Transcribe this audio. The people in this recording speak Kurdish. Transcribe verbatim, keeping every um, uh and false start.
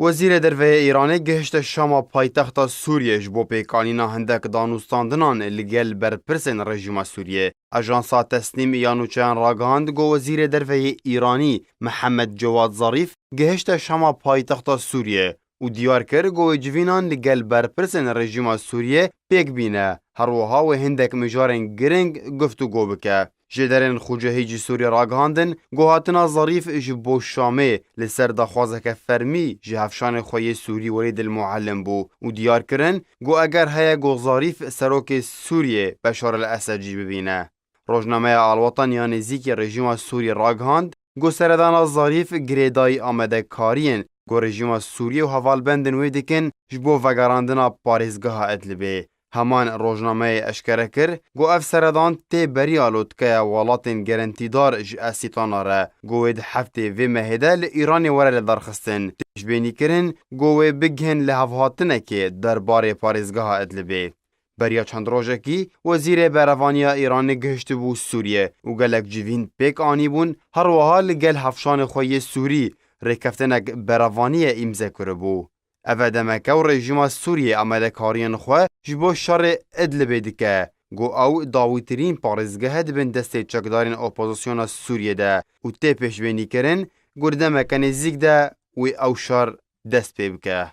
Wezîrê Derve yê Îranê gihişte Şama paytexta Sûriyê ji bo pêkanîna hindek danûstandinan li gel berpirsên rejîma Sûriyê. Ajansa Teslîm ya nûçeyan ragihand ku Wezîrê Derve yê Îranî Mihemed Cewad Zarîf gihişte Şama paytexta Sûriyê û diyar kir ku wê civînan li gel berpirsên rejîma Sûriyê pêk bîne, her wiha wê hindek mijarên giring guftûgo bike. Jêderên xucehî ji Sûriyê ragihandin ku hatina Zarîf ji bo Şamê li ser daxwazeke fermî ji hevşanê xwe yê Sûrî Welîd el Muallim bû û diyar kirin ku eger heye ku Zarîf serokê Sûriyê Beşar el Esed jî bibîne. Rojnameya Alwatan ya nêzîkî rejîma Sûrî ragihand ku seredana Zarîf girêdayî amadekariyên ku rejîma Sûriyê û hevalbendên wê dikin ji bo vegerandina parêzgeha Idlibê. Heman rojnameyê eşkere kir ku ev seredan tê beriya lotkeya welatên gerentîdar ji Esîtana re, ku wê di heftê vê mehê de li Îranê were lidarxistin. Pêşbênî kirin ku wê bigihên lihevhatinekê derbarê parêzgeha Idlibê. Beriya çend rojekî Wezîrê Berevaniya Îranê gihiştibû Sûriye û gelek civîn pêk anîbûn, her wiha li gel hevşanê xwe yê Sûrî rêkeftinek berevaniyê îmze kiribû. Ev e demeke û rejîma Sûriyê amadekariyên xwe ji bo şerê Idlibê dike, ku ew dawîtirîn parêzgeh e di bin destê çekdarên opozisyona Sûriyê de û tê pêşbênîkirin ku di demeke nêzîk de wê ew şer dest pê bike.